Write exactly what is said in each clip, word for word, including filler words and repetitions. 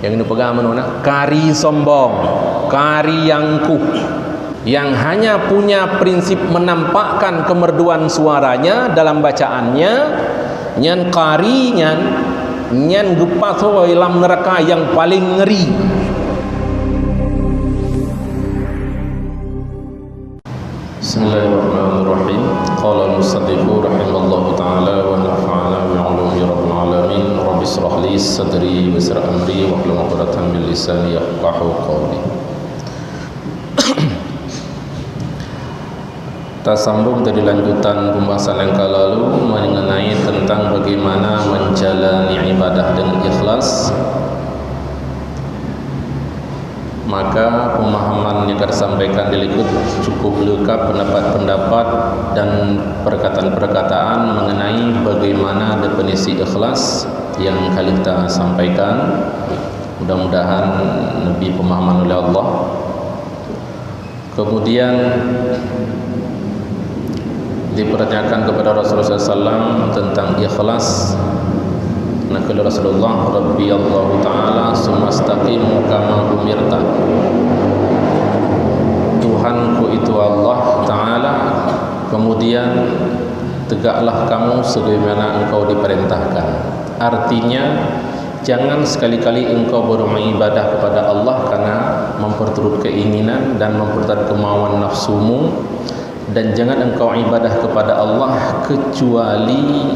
Nyang neupeugah meunoe na, kari sombong, kari nyang kuh, yang hanya punya prinsip menampakkan kemerduan suaranya dalam bacaannya, nyan kari nyan, nyan geupasoe lam neuraka nyang paleng ngeri. Bismillahirrahmanirrahim. Qala al-musannifu rahimallahu ta'ala wa nafa'ana bi 'ulumihi rabbal alamin. Rabbi shrah li sadri wa yassir amri wahlul 'uqdatam min lisani yafqahu qawli. Tasambung dari lanjutan pembahasan yang ka lalu mengenai tentang bagaimana menjalani ibadah dengan ikhlas. Maka pemahaman yang ka disampaikan di likot cukup lengkap pendapat-pendapat dan perkataan-perkataan mengenai bagaimana definisi ikhlas yang ka lheueh tasampaikan. Mudah-mudahan lebih pemahaman oleh Allah. Kemudian dipertanyakan kepada Rasulullah sallallahu alaihi wasallam tentang ikhlas. Nah, kata Rasulullah, "Rabbi Allahu Ta'ala, summa istaqim kama umirta." Tuhanku itu Allah Ta'ala, kemudian tegaklah kamu sebagaimana engkau diperintahkan. Artinya, jangan sekali-kali engkau beribadah kepada Allah karena memperturut keinginan dan memperturut kemauan nafsumu, dan jangan engkau ibadah kepada Allah kecuali,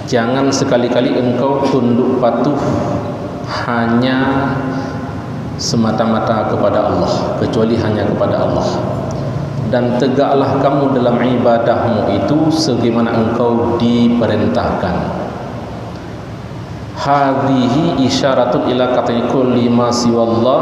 jangan sekali-kali engkau tunduk patuh hanya semata-mata kepada Allah, kecuali hanya kepada Allah. Dan tegaklah kamu dalam ibadahmu itu sebagaimana engkau diperintahkan. Hadhihi isyaratun ila qat'i kulli ma siwallah.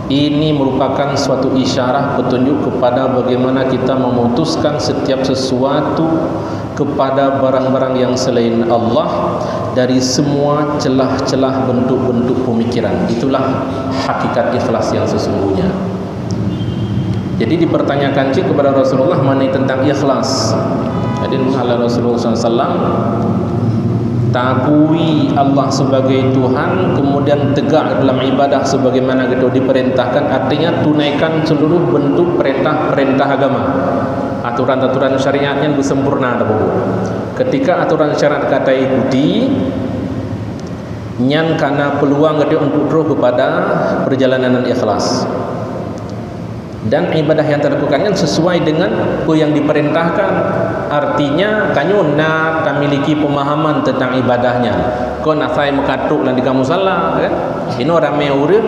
Ini merupakan suatu isyarah, petunjuk kepada bagaimana kita memutuskan setiap sesuatu kepada barang-barang yang selain Allah dari semua celah-celah bentuk-bentuk pemikiran. Itulah hakikat ikhlas yang sesungguhnya. Jadi dipertanyakan cit kepada Rasulullah mengenai tentang ikhlas. Jadi, kata Rasulullah sallallahu alaihi wasallam, takui Allah sebagai Tuhan, kemudian tegak dalam ibadah sebagaimana geutanyoe diperintahkan, artinya tunaikan seluruh bentuk perintah-perintah agama. Aturan-aturan syariat nyan beusempurna tapubuet. Ketika aturan syariat ka taikuti, nyan kana peuluang geutanyoe untuk troh kepada perjalanan ikhlas. Dan ibadah yang talakukan nyan sesuai dengan apa yang diperintahkan. Artinya, tanyoe na tamiliki pemahaman tentang ibadah nyan. Kon asai meukatrok lam tiga musala, kan? Inoe ramé ureuëng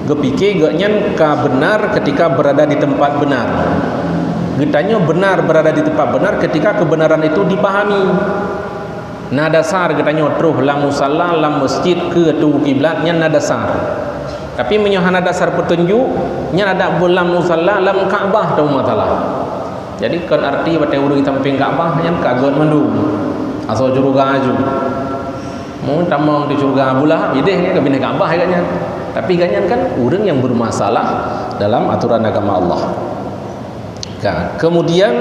geupike gobnyan ka benar ketika berada di tempat benar. Geutanyoe benar berada di tempat benar ketika kebenaran itu dipahami. Na dasar geutanyoe troh lam musala, lam masjid, keu ateueh kiblat, nyan na dasar. Tapi meunyoe hana dasar peutunjuk, nyan adak beu lam musala, lam Ka'bah teuh masalah. Jadi, kon arti watée ureuëng sampéng Ka'bah nyan ka gét mandum. Asoe syeuruga aju. Mun tamong di syeuruga beulah, ideh ka binéh Ka'bah gobnyan. Tapi gobnyan kan ureuëng nyang bermasalah dalam aturan agama Allah. Ka, kemudian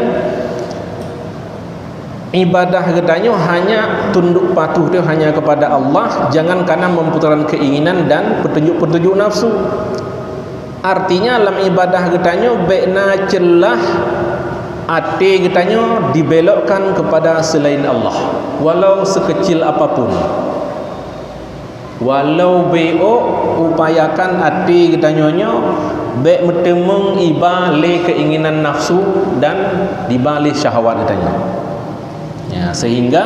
ibadah geutanyoe hanya tunduk patuh teuh hanya kepada Allah, jangan kana memperturutkan keinginan dan petunjuk-petunjuk nafsu. Artinya, lam ibadah geutanyoe bék na celah até geutanyoe dibelokkan kepada selain Allah, walau sekecil apapun. Walau bék, upayakan até geutanyoe nyoe bék meuteumeung iba lé keinginan nafsu dan diba lé syahwat geutanyoe. Ya, sehingga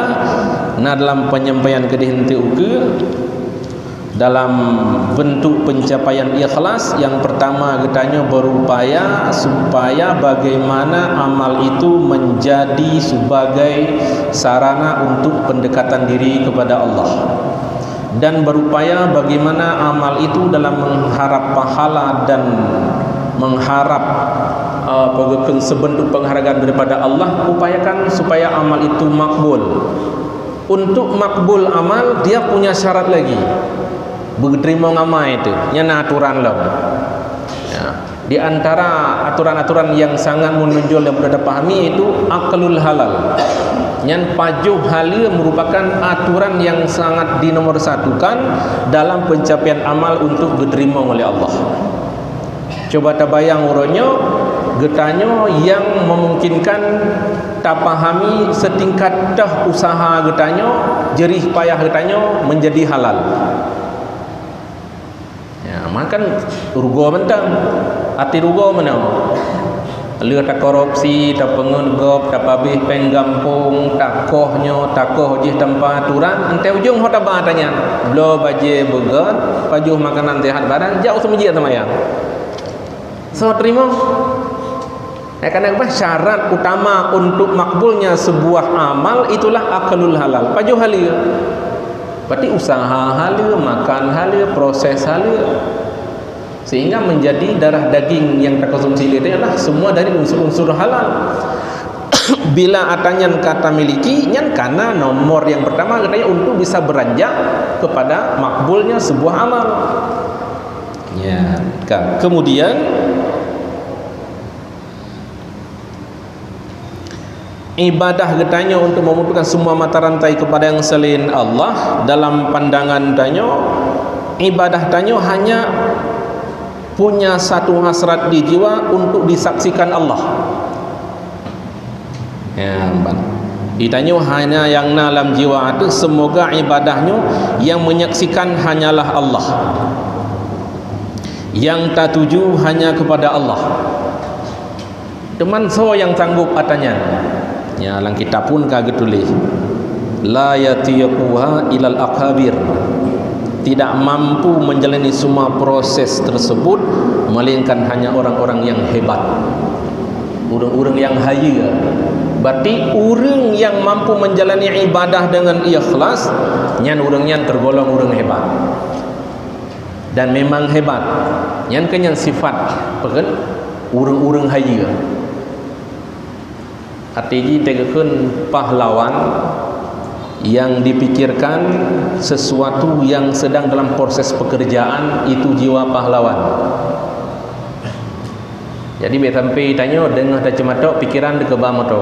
na dalam penyampaian keudeh eunteuk ukeue, dalam bentuk pencapaian ikhlas, yang pertama geutanyoe berupaya supaya bagaimana amal itu menjadi sebagai sarana untuk pendekatan diri kepada Allah. Dan berupaya bagaimana amal itu dalam mengharap pahala dan mengharap, eh, apa geukheun, sebentuk penghargaan daripada Allah, upayakan supaya amal itu makbul. Untuk makbul amal, dia punya syarat lagi. Beuteurimong amai itu, nyan na aturan lom. Ya. Di antara aturan-aturan yang sangat menonjol dan mudah dipahami, yaitu aklul halal. Nyan pajoh haleue merupakan aturan yang sangat dinomorsatukan dalam pencapaian amal untuk diterima oleh Allah. Coba tabayang uroe nyoe, geutanyoe yang memungkinkan tapahami setingkat teuh usaha geutanyoe, jerih payah geutanyoe menjadi halal. Ya, makan rugoe mantong. Até rugoe meunan. Lheueh takorupsi, tapeungeut gob, tapabéh péng gampông, takoh nyoe, takoh jih tanpa aturan, enteuk ujong ho taba tanyan. Bloe bajée beugét, pajoh makanan sehat badan, jak u seumeujid seumayang. Soe teurimong? Eh, karena apa? Syarat utama untuk makbulnya sebuah amal itulah akalul halal. Pajoh haleue. Berarti usaha haleue, makan haleue, proses haleue. Sehingga menjadi darah daging yang takonsumsi itu adalah semua dari unsur-unsur halal. Bila atanyan ka tamiliki, nyan karena nomor yang pertama katanya untuk bisa beranjak kepada makbulnya sebuah amal. Ya, kan. Kemudian ibadah geutanyoe untuk memundukkan semua mata rantai kepada yang selain Allah, dalam pandangan tanyoe, ibadah tanyoe hanya punya satu hasrat di jiwa untuk disaksikan Allah. Ya, ban. Geutanyoe hanya nyang na lam jiwa teuh, semoga ibadah nyoe yang menyaksikan hanyalah Allah. Yang tatuju hanya kepada Allah. Teuma soe nyang sanggup atanyan? Ya, lam kitab pun ka geutuléh, "La yatiquha ilal akabir." Tidak mampu menjalani semua proses tersebut melainkan hanya orang-orang yang hebat. Ureuëng-ureuëng nyang hayeue. Berarti ureuëng nyang mampu menjalani ibadah dengan ikhlas, nyan ureuëng nyan tergolong ureuëng hebat. Dan memang hebat. Nyan keuh nyan sifat peue kheun ureuëng-ureuëng hayeue. Arti jih teugeukheun pahlawan yang dipikirkan sesuatu yang sedang dalam proses pekerjaan, itu jiwa pahlawan. Jadi bèk sampai tanyoe deungoe taceumatok pikiran teukeubah moto.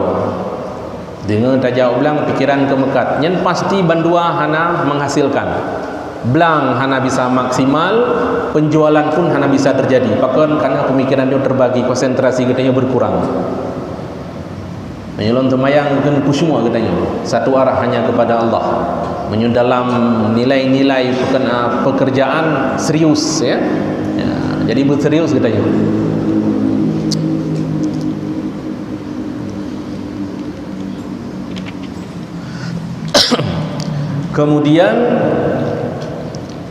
Deungoe tajak u blang pikiran keumeukat, nyan pasti bandua hana menghasilkan. Blang hana bisa maksimal, penjualan pun hana bisa terjadi. Pakon? Karena pemikiran nyoe terbagi, konsentrasi geutanyoe berkurang. Meunyoe lôn seumayang kheun khusyuk geutanyoe, satu arah hanya kepada Allah. Meunyoe dalam nilai-nilai peukena-, pekerjaan serius, ya. Ya, jadi beuserius geutanyoe. Kemudian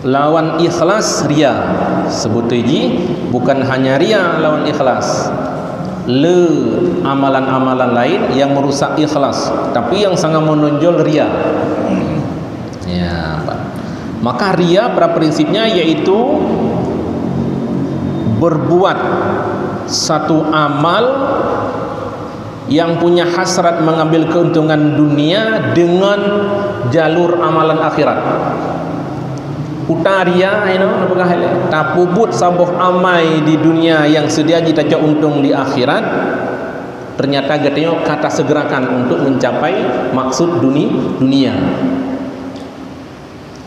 lawan ikhlas ria. Sebuti jih bukan hanya ria lawan ikhlas. Le amalan-amalan lain yang merusak ikhlas, tapi yang sangat menonjol ria. Ya, Pak. Maka ria pada prinsipnya yaitu berbuat satu amal yang punya hasrat mengambil keuntungan dunia dengan jalur amalan akhirat. Uta ria, inoe, neupeugah ilée, tapubuet saboh amai di dunia yang seudia jih tacok untông di akhirat, ternyata geutanyoe ka tasegerakan untuk mencapai maksud duni-, dunia.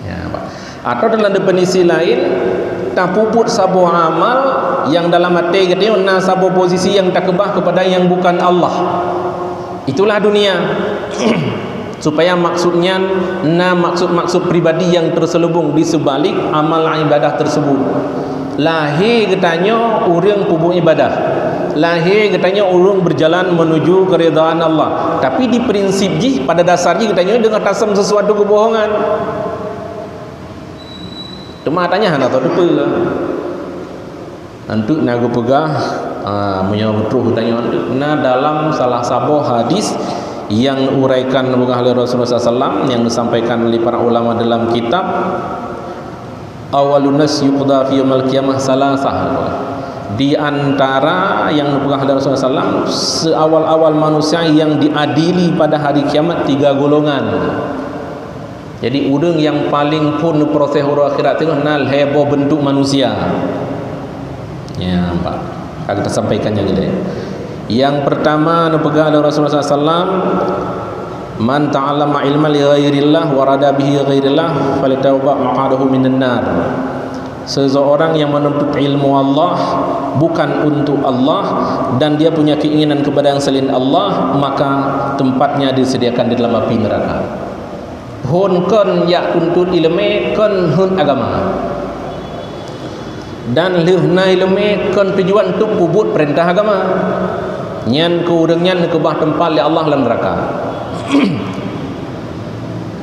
Ya, Pak. Atau dalam definisi lain, tapubuet saboh amal yang dalam até geutanyoe na saboh posisi yang takeubah kepada yang bukan Allah. Itulah dunia. Supaya maksud nyan na maksud-maksud pribadi yang terselubung di sebalik amal ibadah tersebut. Lahé geutanyoe ureuëng peubuet ibadah. Lahé geutanyoe ureuëng berjalan menuju keridhaan Allah. Tapi di prinsip jih, pada dasar jih geutanyoe deungoe tasam sesuatu kebohongan. Teuma tanya hana tahu teupeu. Anteuk na geupeugah, ah, meunyoe beutôi geutanyoe anteuk, na dalam salah saboh hadis yang uraikan peugah lé Rasulullah sallallahu alaihi wasallam yang disampaikan oleh para ulama dalam kitab Awalun nas yuqda fi yaumil qiyamah salasah. Di antara yang neupeugah lé Rasulullah sallam, seawal-awal manusia yang diadili pada hari kiamat tiga golongan. Jadi, ureuëng yang paling phon proses uroe akhirat teungoh na lhée boh bentuk manusia. Ya, nampak. Ka kita sampaikan nyang ilée. Yang pertama neupeugah lé Rasulullah sallallahu alaihi wasallam, "Man ta'allama ilman li ghairillah wa rada bihi ghairillah, falyatabawa' maq'adahu minan nar." Seseorang yang menuntut ilmu Allah bukan untuk Allah dan dia punya keinginan kepada yang selain Allah, maka tempatnya disediakan di dalam api neraka. Phôn kon jak tuntut iéleumé, kon heuet agama. Dan lheueh na iéleumé kon tujuan untuk peubuet peurintah agama. Nyan keu ureuëng nyan neukeubah teumpat lé Allah lam neuraka.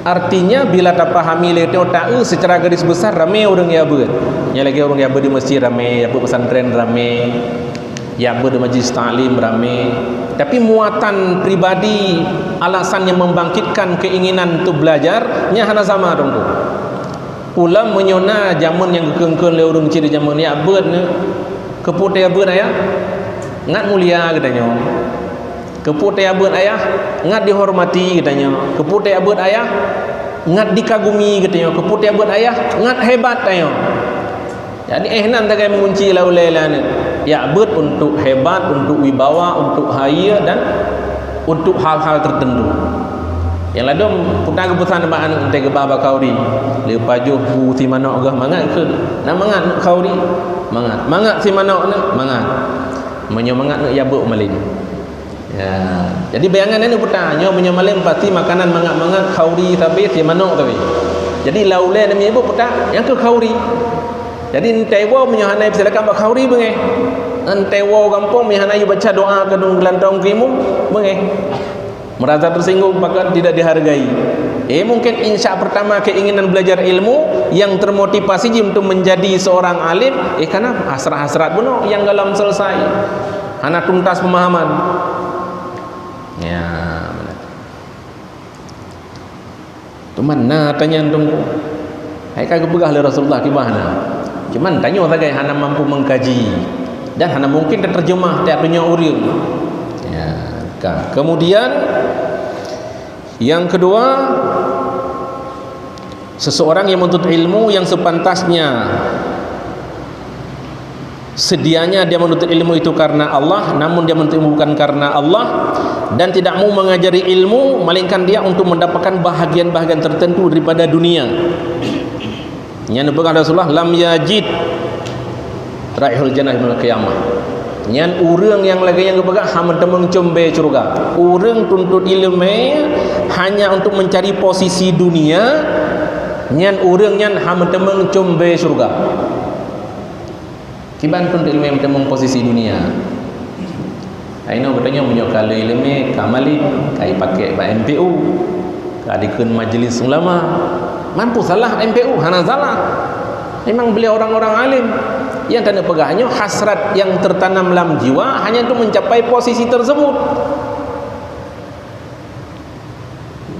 Artinya, bila tapahami lé tanyoe taeu seucara garis besar, ramé ureuëng jak beuet. Nyan lagée ureuëng jak beuet di meuseujid ramé, jak beuet pesantren ramé, jak beuet di majlis taklim ramé. Tapi muatan pribadi, alasan yang membangkitkan keinginan untuk belajar, nyan hana sama, Teungku. Ulam meunyoe na jameun nyang geukheun-kheun lé ureuëng cit di jameun, "Jak beuet neuh." Keupeue tajak beuet, Ayah? Ngat mulia geutanyoe. Keupeue tajak beuet, Ayah? Ngat dihormati geutanyoe. Keupeue tajak beuet, Ayah? Ngat dikagumi geutanyoe. Keupeue tajak beuet, Ayah? Ngat hebat tanyoe. Jadi, eh, nan tagai meungunci lam ulée lé aneuk. Jak beuet untuk hebat, untuk wibawa, untuk hayeue dan untuk hal-hal tertentu. Nyang ladôm peue na geupeusan bak aneuk teuh geuba bak khauri, lé pajoh bu si manok geuh mangat kheun. Na mangat neuk khauri? Mangat. Mangat si manok neuk? Mangat. Meunyoe mangat neuk jak beuet malém. Ya, jadi bayangan aneuk peue ta, nyoe meunyoe malém pasti makanan mangat-mangat, khauri sabe, si manok sabe. Jadi lam ulée namiet beuet peue ta, nyang keu khauri. Jadi, entée woe meunyoe hana peusilakan bak khauri beungéh. Entée woe gampông meunyoe hana yue baca doa keudong geulantong keu imum beungéh. Merasa tersinggung bahkan tidak dihargai. Eh, mungkin insya pertama keinginan belajar ilmu yang termotivasi jih untuk menjadi seorang alim, eh, karena hasrat-hasrat bunoe nyang golom selesai. Hana tuntas pemahaman. Ya, benar. Teuma na tanyan Teungku. Hai ka geupeugah lé Rasulullah kiban na. Cuman tanyoe sagai hana mampu mengkaji dan hana mungkin terjemah tiap tanyoe ureuëng. Ya, ka. Kemudian yang kedua, seseorang yang menuntut ilmu yang sepantasnya sedianya dia menuntut ilmu itu karena Allah, namun dia menuntut ilmu bukan karena Allah, dan tidak mau mengajari ilmu, melainkan dia untuk mendapatkan bahagian-bahagian tertentu daripada dunia. Nyan peugah Rasulullah, "Lam yajid raihul jannah yaumil qiyamah." Nyan ureuëng nyang lagée nyang geupeugah hana meuteumé com bée syeuruga. Ureuëng tuntut iéleumé hanya untuk mencari posisi dunia, nyan ureuëng nyan hana meuteumé com bée syeuruga. Kiban pun iéleumé meuteumé posisi dunia. Ainoe geutanyoe meunyoe ka le iéleumé, ka malém, ka jipakée bak M P U, ka dikheun majlis ulama. Mampu salah M P U? Hana salah. Memang beliau orang-orang alim. Nyang taneuk peugah nyoe hasrat yang tertanam lam jiwa hanya untuk mencapai posisi tersebut.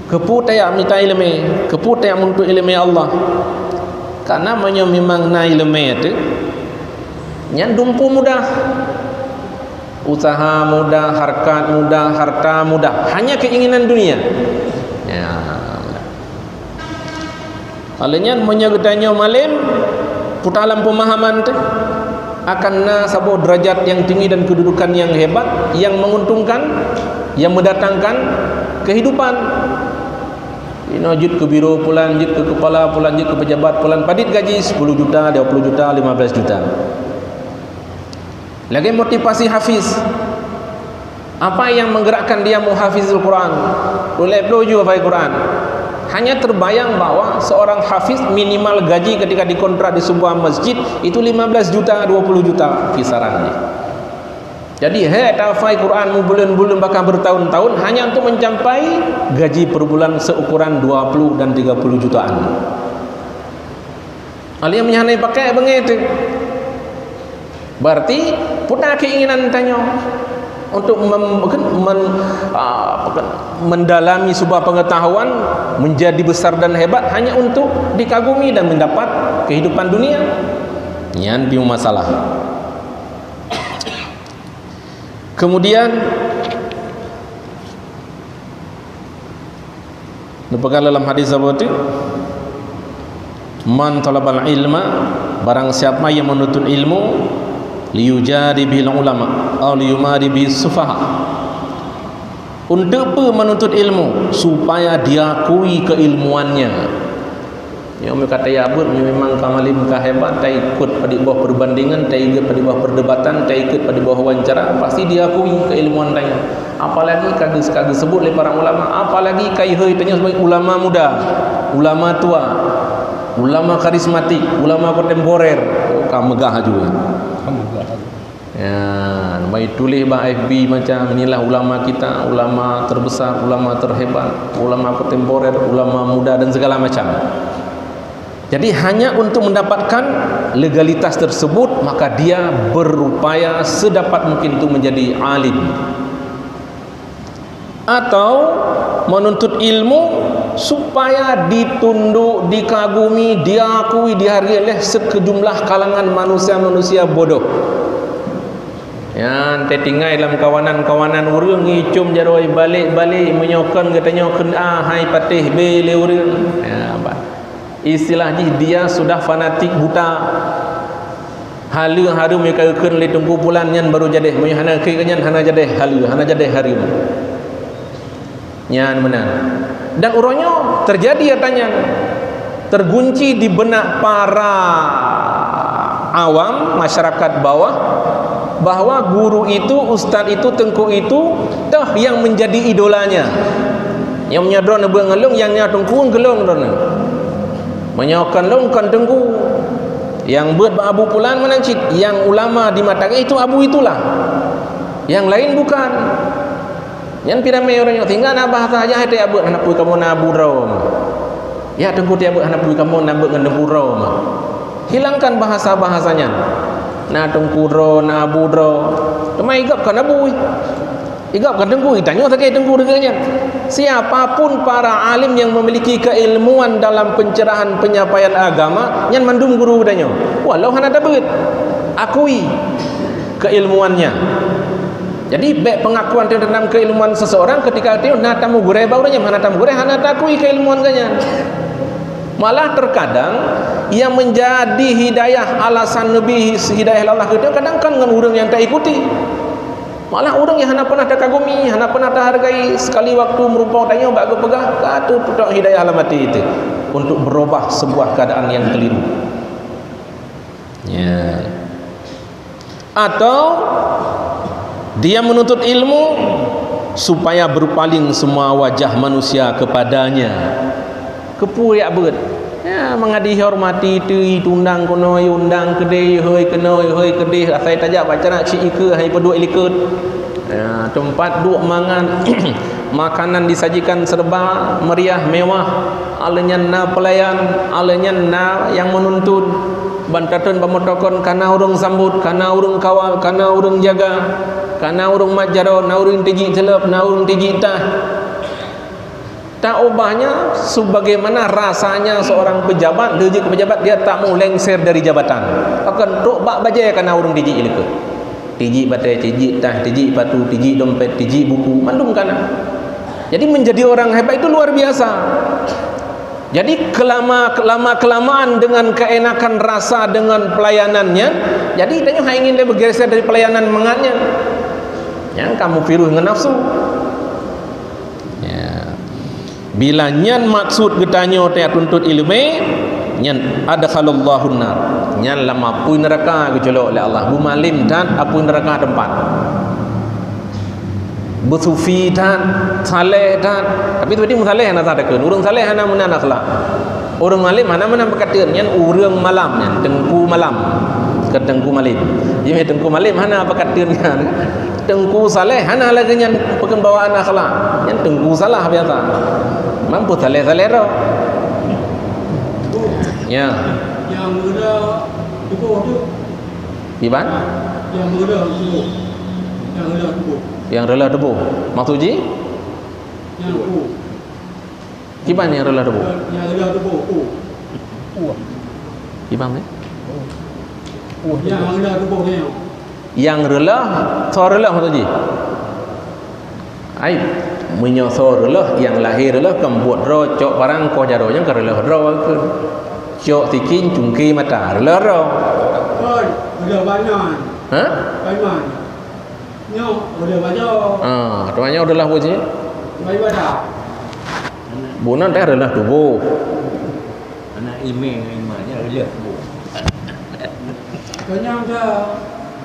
Keupeue tajak mita iéleumé? Keupeue tajak menuntut iéleumé Allah? Karena meunyoe memang na iéleumé teuh, nyan dumpeue mudah. Usaha mudah, hareukat mudah, harta mudah. Hanya keinginan dunia. Ya, mudah. Oleh nyan, meunyoe geutanyoe malém, peue ta lam pemahaman teuh, akan na saboh derajat yang tinggi dan kedudukan yang hebat, yang menguntungkan, yang mendatangkan kehidupan. Inoe jeuet keu biro pulan, jeuet keu kepala pulan, jeuet keu pejabat pulan, padit gaji sepuluh juta, dua puluh juta, lima belas juta. Lagée motivasi hafiz. Apa yang menggerakkan dia menghafizul Quran? Ulée bloe ju hafai Quran. Hanya terbayang bahwa seorang hafiz minimal gaji ketika dikontrak di sebuah masjid itu lima belas juta, dua puluh juta kisaran. Jadi, hai tahafai Quran mubuleuen-buleuen bahkan bertahun-tahun hanya untuk mencapai gaji per bulan seukuran dua puluh dan tiga puluh jutaan. Alèh nyan meunyoe hana jipakai beungéh teuh. Berarti, peue na keinginan tanyoe untuk mem-, men-, ah, mendalami sebuah pengetahuan menjadi besar dan hebat hanya untuk dikagumi dan mendapat kehidupan dunia. Nyan pih masalah. Kemudian, neupeugah lam hadis saboh teuk, "Man thalabal ilma," barang siapa yang menuntut ilmu, "liyujari bihil ulama, aw liyumari bihis sufaha," Untuk peue menuntut ilmu? Supaya diakui keilmuannya. Nyoe meu ka tayabeuet, nyoe memang ka malem, ka hebat, taikot padub boh perbandingan, taikot padub boh perdebatan, taikot padub boh wawancara, pasti diakui keilmuan tanyoe. Apalagi ka geus-, ka geusebut lé para ulama, apalagi kayhôi tanyoe sebagai ulama muda, ulama tua, ulama karismatik, ulama kontemporer. Oh, ka meugah aju. Ya, mai tuléh bak F B macam, "Inilah ulama kita, ulama terbesar, ulama terhebat, ulama kontemporer, ulama muda," dan segala macam. Jadi, hanya untuk mendapatkan legalitas tersebut, maka dia berupaya sedapat mungkin untuk menjadi alim. Atau menuntut ilmu supaya ditunduk, dikagumi, diakui, dihargai oleh sejumlah kalangan manusia-manusia bodoh. Nyan teutinggai lam kawanan-kawanan ureuëng, icom jaroe balek-balek, meunyoe kon geutanyoe kheun A, hai patéh B lé ureuëng. Ya, bah. Istilah jih, dia sudah fanatik buta. Haleue hareuem nyang ka geukheun lé Teungku Pulan nyan baru jadeh, meunyoe hana keu nyan hana jadeh haleue, hana jadeh hareuem. Nyan meunan. Dan uroe nyoe teujadi ata nyan. Tergunci di benak para awam, masyarakat bawah, bahwa guru itu, ustaz itu, teungku itu, toh yang menjadi idolanya. Nyang meunyoe droeneuh beuet ngon lôn, nyang nyoe teungku ngon lôn droeneuh. Meunyoe kon lôn, kon teungku. Nyang beuet bak Abu Pulan meunan cit, nyang ulama di mata geuh itu abu itulah. Nyang laén bukan. Nyan pih ramé ureuëng nyoe, sehingga na bahasa saja hai teuabeuet hana peue kamoe na abu droe mah. Ya teungku teuabeuet hana peue kamoe na beuet ngon teungku droe mah. Hilangkan bahasa-bahasa nyan. Na teungku droe, na abu droe. Teuma igab kon abu. Igab kon teungku, tanyoe sagai teungku deungon nyan. Siapapun para alim yang memiliki keilmuan dalam pencerahan penyampaian agama, nyan mandum guru geutanyoe. Walau hana tabeuet, akui keilmuannya. Jadi, bék pengakuan tentang keilmuan seseorang ketika teuh na tameuguréh bak ureuëng nyan, hana tameuguréh, hana takui keilmuan geuh nyan. Malah terkadang yang menjadi hidayah, alasan neubi hidayah Allah geutanyoe kadang kan ngon ureuëng nyang taikuti. Malah ureuëng nyang hana pernah takagumi, hana pernah tahargai, sekali waktu meurumpok tanyoe bak geupeugah, ka teupeutrok hidayah lam até teuh untuk berubah sebuah keadaan yang keliru. Ya. Atau dia menuntut ilmu supaya berpaling semua wajah manusia kepadanya. Keupeue jak beuet? Ya, mangat dihormati, teu undang keunoe, undang keudeh, hôi keunoe, hôi keudeh, asai tajak bak cara cik ikeue hai peuduek likot. Ya, teumpat duek mangan, makanan disajikan serba meriah, mewah. Aleuh nyan na pelayan, aleuh nyan na nyang meununtun. Ban tateun bak meutokan kana ureuëng sambot, kana ureuëng kawal, kana ureuëng jaga, kana ureuëng mat jaroe, na ureuëng tijik teuleup, na ureuëng tijik tah. Taubahnya sebagaimana rasanya seorang pejabat, lheuh jeuet keu pejabat, dia tak mau lengser dari jabatan. Akan trok bak bajée kana ureuëng tijik likot. Tijik batée, tijik tah, tijik patu, tijik dompet, tijik buku, mandum kana. Jadi menjadi orang hebat itu luar biasa. Jadi kelama, kelama kelamaan dengan keenakan rasa dengan pelayanannya, jadi tanyoe hai ingin dia bergeser dari pelayanan mangat nyan. Nyang kamu piruh ngon nafsu. Ya. Bila nyan maksud geutanyoe teuh tuntut ileumé, nyan adkhalallahu nar. Nyan lam apui neuraka geuculok lé Allah. Beumalem that apui neuraka teumpat. Beusufi that, saleh that. Tapi seperti meusaleh hana that takheun. Ureuëng saleh hana meunan akhlak. Ureuëng malem hana meunan peukateun. Nyan ureuëng malam, nyan teungku malam. Ke teungku malem. Jadi teungku malem hana peukateun nyan. Teungku saleh hana lagée nyan peukeumbawaan akhlak. Nyan teungku salah biasa. Mampu saleh-saleh roh. Ya. Nyang reuloh tuboh tu. Kiban? Nyang reuloh tuboh. Nyang reuloh tuboh. Nyang reuloh tuboh. Maksud jih? Nyang tuboh. Kiban nyang reuloh tuboh? Nyang reuloh tuboh, tuboh. Kiban, eh? Nyang reuloh tuboh nyoe. Nyang reuloh, soe reuloh maksud jih? Ai, meunyoe soe reuloh, nyang lahé reuloh kan buet droe, cok parang koh jaroe nyan ka reuloh droe keuh. Cok sikin cungké mata, reuloh droe. Oi, reuloh banan. Ha? Banan. Nyoe, udah baca. Ah, teuma nyoe adalah apa sih? Baca dah. Bunan teh adalah tubuh. Anak ilmu, ilmu nya adalah tubuh. Tanya dah,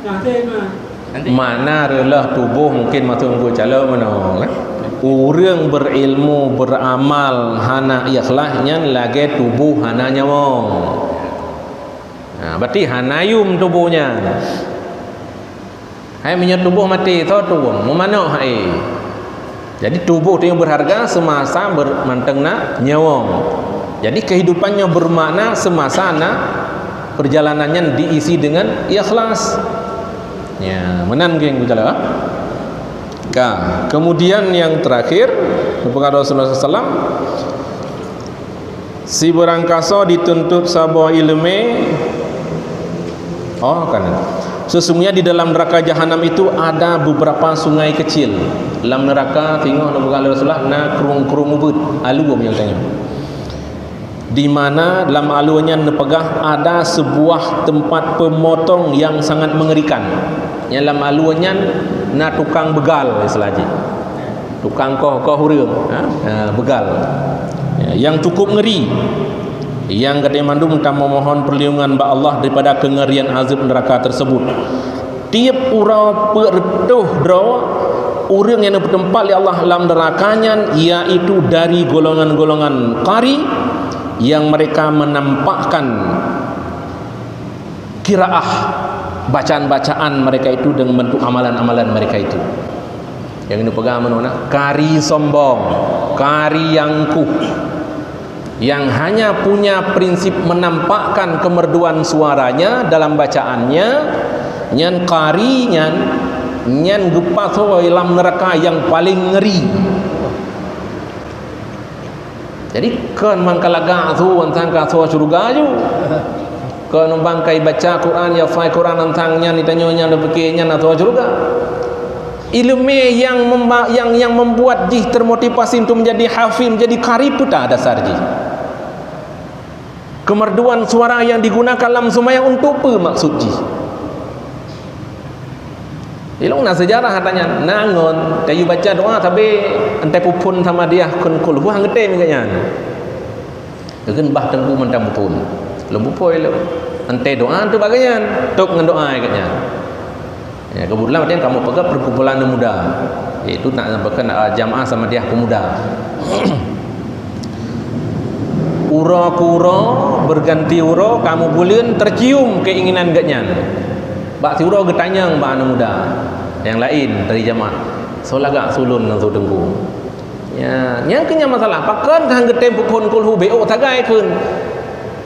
nanti mah. Nanti. Makna reuloh tuboh mungkin maksud Teungku Calo meunoe, eh. Ureuëng beurilmu, beuramal hana ikhlas nyan lagée tuboh hana nyawöng. Nah, berarti hana yum tuboh nyan. Hai meunyoe tuboh maté, soe tuwöng? Meumanök hai. Jadi tuboh tu nyang berharga semasa ber-, mantong na nyawöng. Jadi kehidupan nyoe bermakna semasa na perjalanan nyan diisi dengan ikhlas. Ya, meunan geng beutôi, ah. Ka, kemudian yang terakhir, kepada Rasulullah sallallahu alaihi wasallam, sibeurangkasoe dituntut saboh iéleumé. Oh, kan. Sesungguhnya di dalam neraka jahanam itu ada beberapa sungai kecil. Lam neraka singoh neupeugah lé Rasulullah na krueng-krueng ubit, alue meunyoe tanyoe. Di mana dalam alue nyan neupeugah ada sebuah tempat pemotong yang sangat mengerikan. Nyang lam alue nyan na tukang beugal istilah jih. Tukang koh-koh ureuëng, ha? Ha, beugal. Ya, yang cukup ngeri. Nyang gata mandum tamemohon perlindungan bak Allah daripada kengerian azab neraka tersebut. Tiep uroe peuet reutôh droe ureuëng nyang neupeuteumpat lé Allah lam neuraka nyan, yaitu dari golongan-golongan qari yang mereka menampakkan qiraah, bacaan-bacaan mereka itu dengan bentuk amalan-amalan mereka itu. Nyang neupeugah meunoe na, qari sombong, qari nyang kuh, yang hanya punya prinsip menampakkan kemerduan suaranya dalam bacaannya, nyan qari nyan, nyan geupasoe lam neuraka yang paling ngeri. Jadi, kon mangka lagak su, mantong ka asoe syeuruga ju. Kon mantong ka ibaca Quran, ihafai Quran, mantong nyan itanyoe nyan dipike nyan asoe syeuruga. Iéleumé yang memba-, yang, yang membuat jih termotivasi untuk menjadi hafiz, menjadi qari, peue ta dasar jih. Kemerduan suara yang digunakan lam seumayang untuk peue maksud jih? Ilong na sejarah katanya, na ngon kayu baca doa sabe entée puphon sama dia kon kulhu hang geutem geuh nyan. Geugen bah teungku mantong puphon. Lom bupoi lom. Entée doa tu bagian, tok ngon doa geuh nyan. Ya, kebetulan watée kamoe peugah perkumpulan aneuk muda, yaitu nak sampaikan, ah, jamaah sama dia pemuda. Uroe keu uroe, berganti uroe, kamoe buleuen tercium keinginan geuh nyan. Bak siuroe geutanyong bak aneuk muda nyang laén dari jamaah, "Soe lagak su lôn ngon su teungku?" Ya, nyang keu nyan masalah, pakon hang geutem puphon kulhu, bék sagai kheun.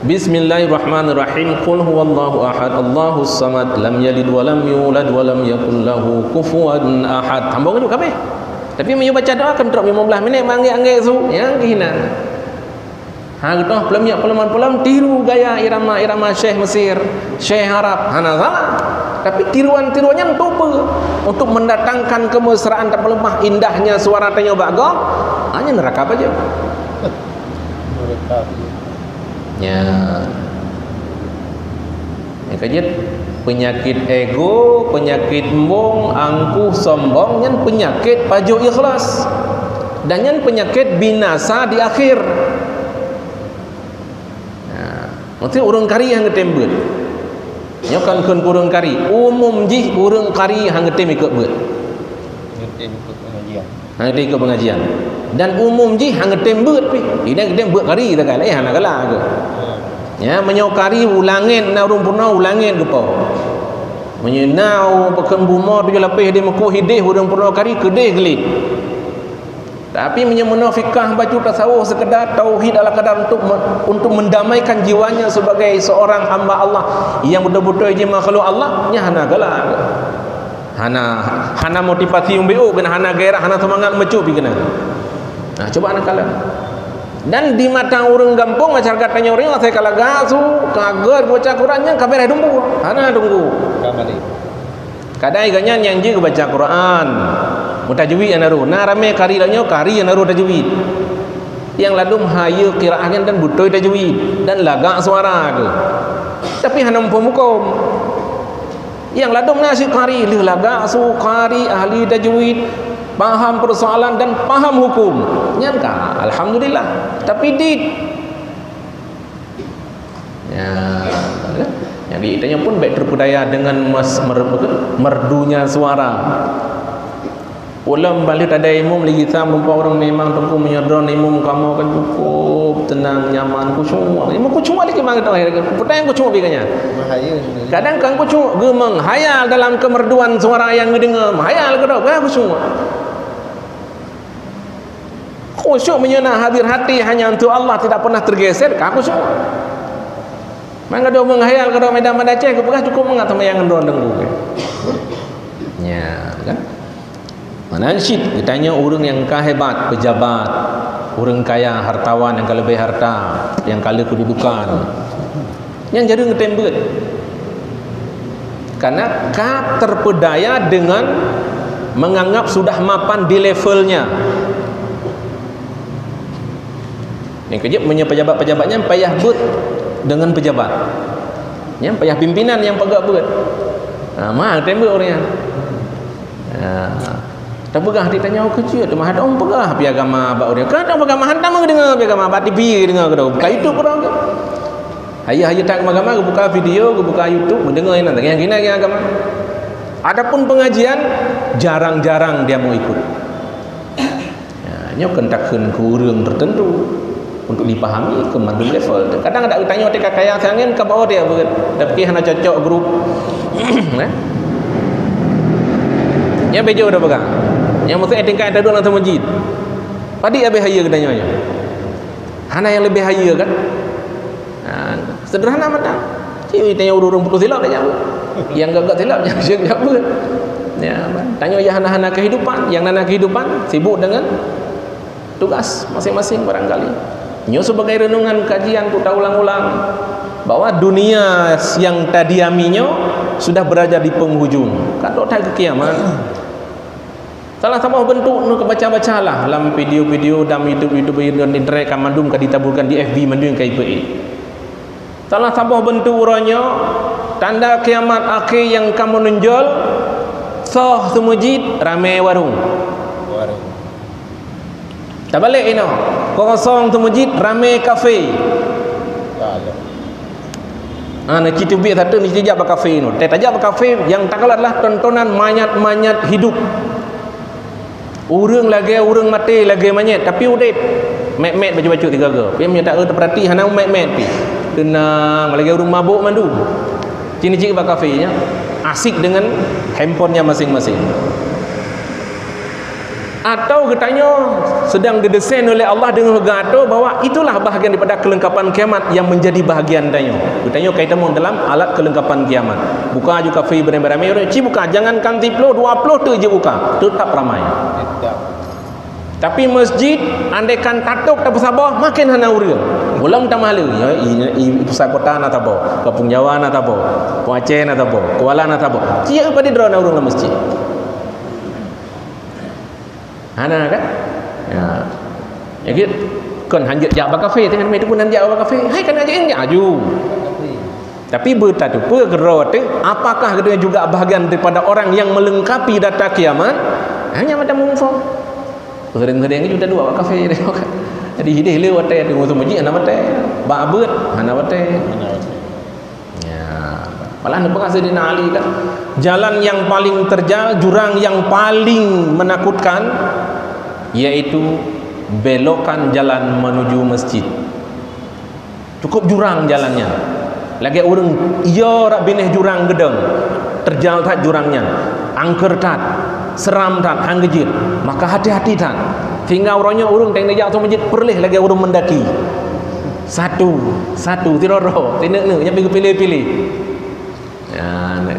Bismillahirrahmanirrahim. Qul huwallahu ahad, Allahus samad, lam yalid walam yulad walam yakul lahu kufuwan ahad. Sambong tu kabeh. Tapi meunyoe baca doa kan trok lima belas minit, manggek-anggek su. Nyang keu hina. Ha, geutoh peulom nyak peulom-peulom tiru gaya irama-irama Syekh Mesir, Syekh Arab, hana salah. Tapi tiruan-tiruan nyan untuk apa? Untuk mendatangkan kemesraan dan melemah indahnya suara tanyoe bak gob. Ha, nyan neuraka pajoh. Ya. Nyang keujeuet, peunyakét ego, peunyakét embong, angkuh, sombong, nyan peunyakét pajoh ikhlas. Dan nyan peunyakét binasa di akhir. Nah, maksud ureuëng kari nyang geutem beuet. Nyoe kan kheun ureuëng kari, umum jih ureuëng kari nyang geutem ikot beuet. Geutem ikot pengajian. Hana geutem ikot pengajian. Dan umum jih hana geutem beuet pih. Inan geutem beuet kari sagai, eh, hana galak tu. Ya, meunyoe kari u langét na ureuëng peurunoe u langét geupo. Meunyoe na u pakon bumoe tujoh lapéh di meukoh idéh ureuëng peurunoe kari keudéh geulit. Tapi meunyoe meunoe fikah bacut tasawuf sekedar tauhid ala kadar untuk me-, untuk mendamaikan jiwanya sebagai seorang hamba Allah yang betul-betul jih makhluk Allah, nyan hana galak. Hana, hana motivasi umbeo keunan, hana gairah, hana seumangat meucue pi keunan. Nah, coba na kalon. Dan di mata ureuëng gampông, masyarakat tanyoe ureuëng asai ka lagak su, ka gét baca Quran nyan ka beres dumpu. Hana tunggu. Ka balik. Kadai geuh nyan nyang jeuet baca Quran. Meutajwid nyang naroh. Na ramé kari lagak nyoe, kari nyang naroh tajwid. Nyang ladum hayeue qiraah nyan dan beutôi tajwid dan lagak suara tu. Tapi hana muphom huköm. Nyang ladôm na cit qari, lheueh lagak su qari, ahli tajwid, paham persoalan dan paham hukum. Nyan ka, alhamdulillah. Tapi dit. Ya. Jadi, tanyoe pun bèk terpedaya dengan mas-, mer-, merdunya suara. Ulôn balik ada imum lagi, sa mumpung ureueng memang teungku meunyoe droen imum kamoe kan cukup tenang, nyaman, khusyuk. Imum khusyuk lagi mang teuh. Peue nyang khusyuk pih kan nyan? Bahaya ni. Kadang kan khusyuk, geumeunghayal dalam kemerduan suara nyang geudeungoe, meuhayal keudroe, kan khusyuk. Khusyuk meunyoe na hadir hati hanya untuk Allah, tidak pernah tergeser, ka khusyuk. Mang gadôh meunghayal, gadôh medan Banda Aceh, geupeugah cukup mangat sama nyang droen deungoe. Nya, kan? Meunan cit geutanyoe ureueng nyang ka hebat, pejabat, ureueng kaya, hartawan nyang ka leubeh harta, nyang ka le keududukan. Nyan jareueng geutem beuet. Karena ka terpedaya dengan menganggap sudah mapan di levelnya. Nyang keujeuet meunyoe pejabat-pejabat nyan payah beuet dengan pejabat. Nyan payah pimpinan nyang peugah beuet. Ha, ma tem beuet ureueng nyan. Ha. Tapeugah di tanyoe keuh cit, teuma hana peugah pih agama bak ureueng. Ka tapeugah agama, hantom geudeungoe pih agama, bak T V geudeungoe keudroe, buka YouTube keudroe. Hayeue-hayeue that agama, geubuka video, geubuka YouTube, geudeungoe inan, nyang gina agama. Adapun pengajian, jarang-jarang dia mau ikut. Ya, nyoe kon takheun keu ureueng tertentu untuk dipahami keu mandum level. Kadang ada geutanyoe teuka kaya sangat ka bawa dia beuet, tapi hana cocok grup. Nah. Nyan beujeuet dah peugah. Nyang meusti tingkat tadong lam masjid. Padit habéh hayeue geutanyoe nyoe. Hana nyang leubeh hayeue kan? Ha, sederhana mata. Cit tanyoe ureueng pukul silap dah nyawa. Nyang gagak silap nyang siap nyawa. Ya, tanyoe nyang hana-hana kehidupan, nyang hana kehidupan sibuk dengan tugas masing-masing barangkali. Nyoe sebagai renungan kajian untuk taulang-ulang bahwa dunia yang tadiami nyoe sudah berada di penghujung. Ka trok that keu kiamat. Salah saboh bentuk nyoe ka baca-bacalah lam video-video dan YouTube-YouTube dan internet ka mandum ka ditaburkan di F B mandum ka ipe. Salah saboh bentuk uroe nyoe tanda kiamat akhé nyang ka meunonjol, soh seumeujid ramé warong. Warong. Tabalek inoe, kosong seumeujid ramé kafé. Ya Allah. Ha, na ci teubiet sateue, na ci jak bak kafé nyoe. Teuh tajak bak kafé nyang takalon adalah tontonan manyat-manyat hidup. Ureueng lagèe ureueng maté, lagèe manyét, tapi udép. Mét-mét bacut-bacut sigoe-goe. Tapi meunyoe taeu tapeurati hana mét-mét pih. Teunang, lagèe ureueng mabök mandum. Ci na ci bak kafé nyan. Asik dengan handphone-nya masing-masing. Atau geutanyoe sedang didesain oleh Allah dengan harga atau bahwa itulah bahagian daripada kelengkapan kiamat yang menjadi bahagian tanyoe. Geutanyoe ka itamong dalam alat kelengkapan kiamat. Buka aju kafé beramai-ramai, ci buka, jangankan siploh, dua ploh teuh jibuka, tetap ramai. Tetap. Tapi masjid, andaikan tatôp tapeusaboh, makin hana ureueng. Gohlom tamah le, ya, i, i, i pusat kota na saboh, Kampung Jawa na saboh, Kampung Aceh na saboh, Kuala na saboh. Ci padit droe na ureueng lam masjid. Hana kan? Ya. Jadi, kon hanjeuet jak bak kafé, teuka teumé tu pun hanjeuet jak bak kafé. Hai kan hanjeuet jak aju. Tapi beutatupeue keudroe teuh, apakah geutanyoe juga bahagian daripada orang yang melengkapi data kiamat? Hanya macam mufo. Sering-sering juga dua bak kafé. Jadi hideh le watèe teuh musoh mujik hana watèe. Bak beuet hana watèe. Ya. Malah neupeugah Saidina Ali kan, jalan yang paling terjal, jurang yang paling menakutkan, yaitu belokan jalan menuju masjid. Cukup jurang jalan nyan. Lagèe ureueng yo rab binéh jurang geudong, terjal that jurang nyan, angker that, seram that, han geujeuet. Maka hati-hati that. Sehingga uroe nyoe ureueng teuh neujak ateueh masjid peureulèh lagèe ureueng meundaki. Satu, satu, sidroe-droe, sineuk-neuk, nyang geupiléh-piléh. Ya, nah.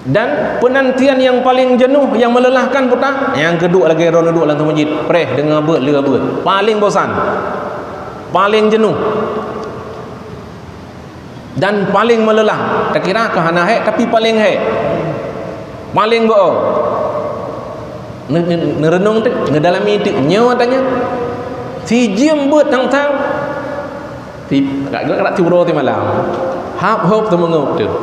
Dan penantian yang paling jenuh, yang melelahkan peue teuh, nyang keuduek lagèe droeneuh duek lam masjid, preh deungon beuet, le beuet. Paling bosan. Paling jenuh. Dan paling meulelah, takira ka hana hék, tapi paling hék. Paling beu-o. Ne-, ne-, neureunong teuk, neudalami teuk, nyoe tanya. Sijeuem beuet tang-tang. Ti-, agak-agak tiep uroe tiep malam. Hab-hop teumeungeup teuk.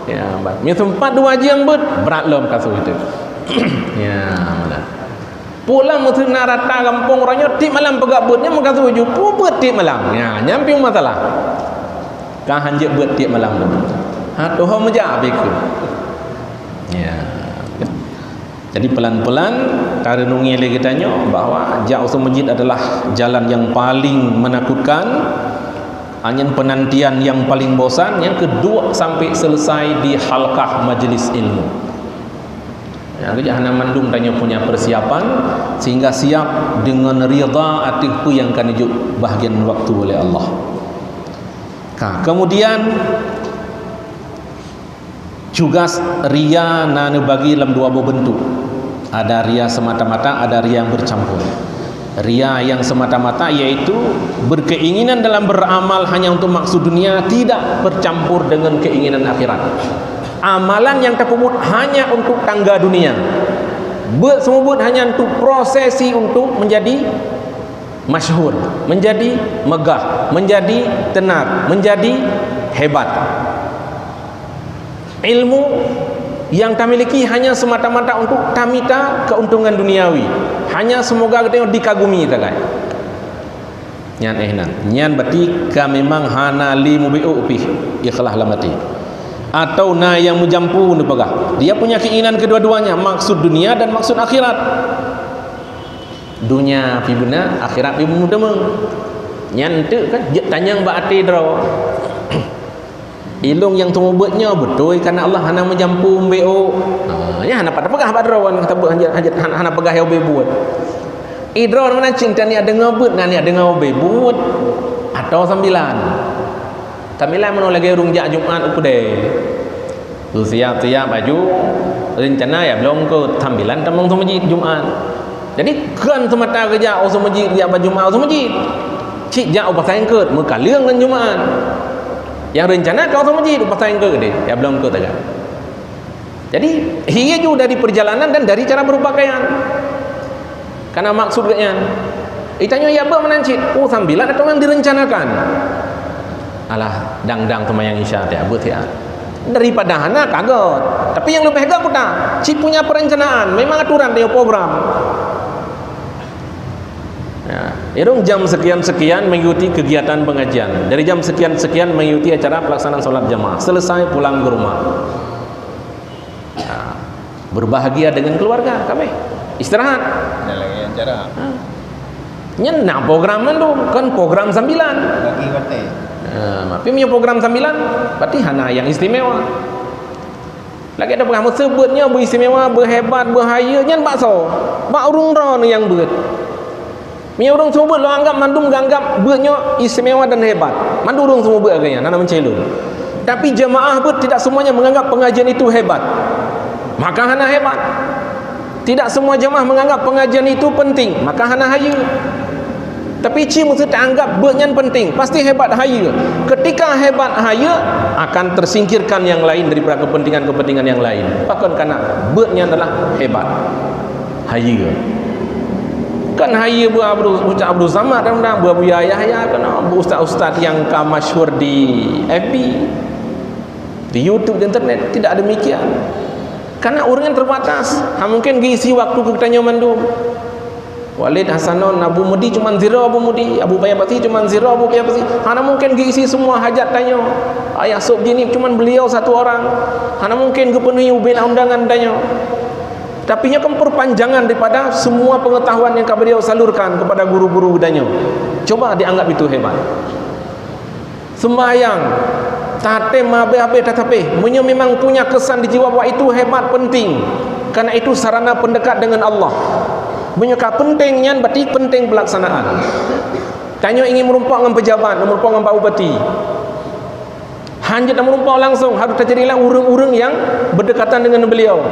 Ya, ba-, mi sempat dua jeuem beuet, brat lom kasus itu. Ya, mana? Pulang meuteuna rata gampông uroe nyoe, tiep malam peugah beuet nyan meukasus ju, peue beuet tiep malam. Ya, nyan pih masalah. Ka hanjeuet beuet tiep malam tu. Ha, tuho meujak habéh keu. Ya. Jadi pelan-pelan tarenungi lé geutanyoe bahwa jak u masjid adalah jalan yang paling menakutkan, anyan penantian yang paling bosan, yang kedua sampai selesai di halkah majlis ilmu. Ya, kejak hana mandum tanyoe punya persiapan sehingga siap dengan rida ateueh peue yang ka neujok bahagian waktu oleh Allah. Ka, kemudian tugas ria na neubagi lam dua boh bentuk. Ada ria semata-mata, ada ria yang bercampur. Ria yang semata-mata yaitu berkeinginan dalam beramal hanya untuk maksud dunia, tidak bercampur dengan keinginan akhirat. Amalan yang tapeubuet hanya untuk tangga dunia. Beuet seumeubeuet hanya untuk prosesi untuk menjadi masyhur, menjadi megah, menjadi tenar, menjadi hebat. Ilmu yang tamiliki hanya semata-mata untuk tamita keuntungan duniawi. Hanya semoga geutanyoe dikagumi sagai. Nyan eh nan. Nyan berarti ka memang hana lé mubeuk pih ikhlas lam até. Atau na yang meujampu neupeugah. Dia punya keinginan kedua-duanya, maksud dunia dan maksud akhirat. Dunia pih beuna, akhirat pih beuna. Nyan teuk kan jeuet tanyong bak até droe. Ilong nyang teumeubuet nyoe beutôi kana Allah hana meujampu mubeuk. Ha, nyan hana pat tapeugah bak droe, hana, hana, hana peugah nyang ubé buet. Idroe meunan cit, na neujak deungoe beuet, na neujak deungoe ubé buet. Atau sambilan. Sambilan meunoe lagée ureuëng jak Jumat u keudée. Siap-siap baju, rencana ya belom ke sambilan tamong seumeujid Jumat. Jadi kan semata geujak u seumeujid, jak baju Jumat u seumeujid. Cit jak u pasai eungkôt, meukaleueng ngon Jumat. Yang rencana ka u seumeujid u pasai eungkôt deh, ya belom ke taga. Jadi, hiya ju dari perjalanan dan dari cara berpakaian. Kana maksud geuhnyan. Itanyoe ya beuet meunan cit, oh sambilan atau yang direncanakan. Alah, dang-dang teumayang Isya teuh, beuet teuh. Daripada hana kagot. Tapi yang lebih hebat kuta, cit punya perencanaan, memang aturan dia program. Ya, irung jam sekian-sekian mengikuti kegiatan pengajian. Dari jam sekian-sekian mengikuti acara pelaksanaan salat jamaah. Selesai pulang ke rumah. Ha, berbahagia dengan keluarga kami. Istirahat. Ada lagi acara. Ha. Nyan na program mandum, kan program sambilan. Bagi watée. Ha, tapi punya program sambilan, berarti hana yang istimewa. Lagée ada peugah meuseubeuet nyoe beuistimewa, beuhebat, beuhayeue, nyan bak soe? Bak ureuëng droe nyang beuet. Meunyoe ureuëng seumeubeuet lôn anggab mandum geuanggab beuet nyoe istimewa dan hebat. Mandum ureuëng seumeubeuet lagée nyan, hana meucilôn. Tapi jemaah beuet tidak semuanya menganggap pengajian itu hebat. Maka hana hebat. Tidak semua jemaah menganggap pengajian itu penting, maka hana hayeue. Tapi cit meuseuti anggab beuet nyan penting, pasti hebat hayeue. Ketika hebat hayeue, akan tersingkirkan yang lain daripada kepentingan-kepentingan yang lain. Pakon kana beuet nyan adalah hebat. Hayeue. Kan hayeue beuet Abdul, Ustaz Abdul Samad dan, dan beuet Buya Yahya kan, beuet ustaz-ustaz yang ka masyhur di F B, di YouTube, di internet. Tidak demikian. Karena ureuëng terbatas, ha mungkin geuisi waktu keu geutanyoe mandum. Walid Hasanon, Abu Mudi cuma zero Abu Mudi, Abu Paya Pasi cuma zero Abu Paya Pasi. Hana mungkin geuisi semua hajat tanyoe. Ayah Sop Jinib cuma beliau satu orang. Hana mungkin geupenuhi ubena undangan tanyoe. Tapi nyoe kan perpanjangan daripada semua pengetahuan yang ka beliau salurkan kepada guru-guru tanyoe. Coba dianggap itu hebat. Sembahyang, tatem habéh-habéh tatapéh. Meunyoe memang punya kesan di jiwa bahwa itu hebat penting, karena itu sarana pendekat dengan Allah. Meunyoe ka penting nyan, berarti penting pelaksanaan. Tanyoe ingin meureumpok ngon pejabat, meureumpok ngon Pak Bupati. Hanjeuet na meureumpok langsung, harus tacari lah ureuëng-ureuëng yang berdekatan dengan beliau.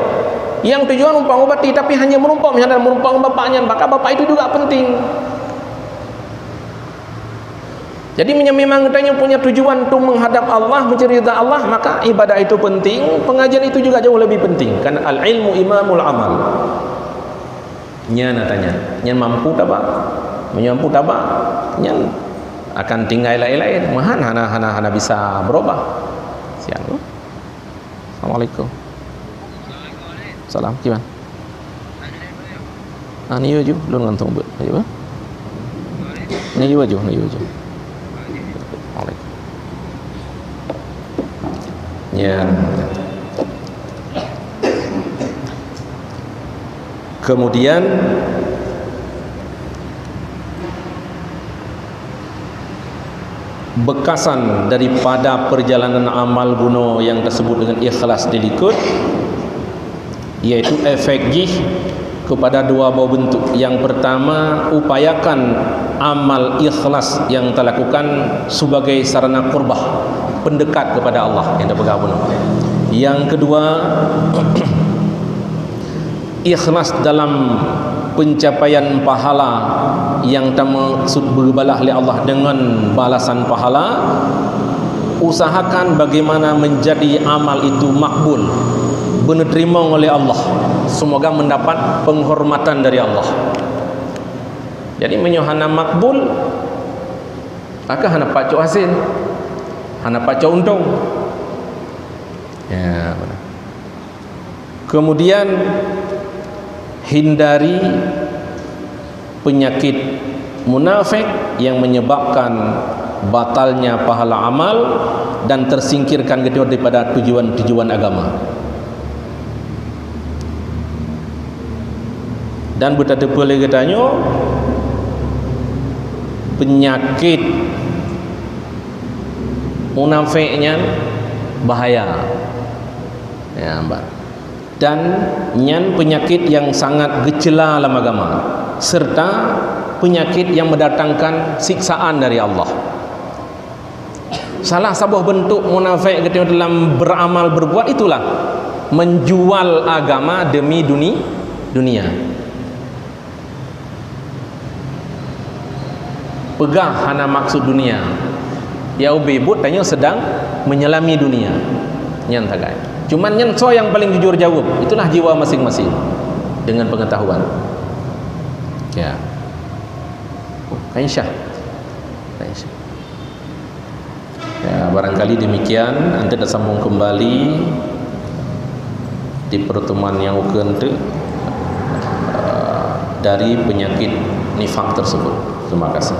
Yang tujuan meureumpok ngon Bupati, tapi hanya meureumpok, misalnya meureumpok ngon bapak nyan, maka bapak itu juga penting. Jadi, meunyoe memang geutanyoe punya tujuan untuk menghadap Allah, mencari ridha Allah, maka ibadah itu penting, pengajian itu juga jauh lebih penting. Karena al-ilmu imamul amal. Nyan na tanya, nyan mampu tabak. Meunyoe mampu tabak, nyan akan tinggai laén-laén. Meuhan hana, hana, hana bisa berubah. Siang tu. Assalamualaikum. Salam, kiban? Ah, neuyue ju, lôn gantung beuet. Ayo, eh. Neuyue ju, neuyue ju. Waalaikum. Ya. Kemudian, bekasan daripada perjalanan amal bunoe yang tersebut dengan ikhlas dilikot, yaitu efek jih kepada dua boh bentuk. Yang pertama, upayakan amal ikhlas yang talakukan sebagai sarana qurbah, pendekat kepada Allah yang tapeugah bunoe. Yang kedua, ikhlas dalam pencapaian pahala yang tamaksud beubalah lé Allah dengan balasan pahala, usahakan bagaimana menjadi amal itu makbul, beuneuteurima oleh Allah, semoga mendapat penghormatan dari Allah. Jadi, meunyoe hana makbul, maka hana pacok hasil, hana pacok untông. Ya, benar. Kemudian, hindari penyakit munafik yang menyebabkan batalnya pahala amal dan tersingkirkan geutanyoe daripada tujuan-tujuan agama. Dan beutateupeue lé geutanyoe, penyakit munafik nyan bahaya. Ya, bah. Dan nyan peunyakét nyang sangat geuceula lam agama, serta peunyakét nyang mendatangkan siksaan dari Allah. Salah saboh beuntuk munafék geutanyoe dalam beuramal beureubuat itulah menjual agama demi duni-, dunia. Peugah hana maksud dunia. Ya ubé buet tanyoe sedang menyelami dunia. Nyan sagai. Cuman nyan soe nyang paling jujur jaweueb, itulah jiwa masing-masing dengan pengetahuan. Ya. Aisyah. Aisyah. Ya, barangkali demikian, nanti kita sambung kembali di pertemuan nyang ukeue nanti, eh, dari penyakit nifak tersebut. Terima kasih.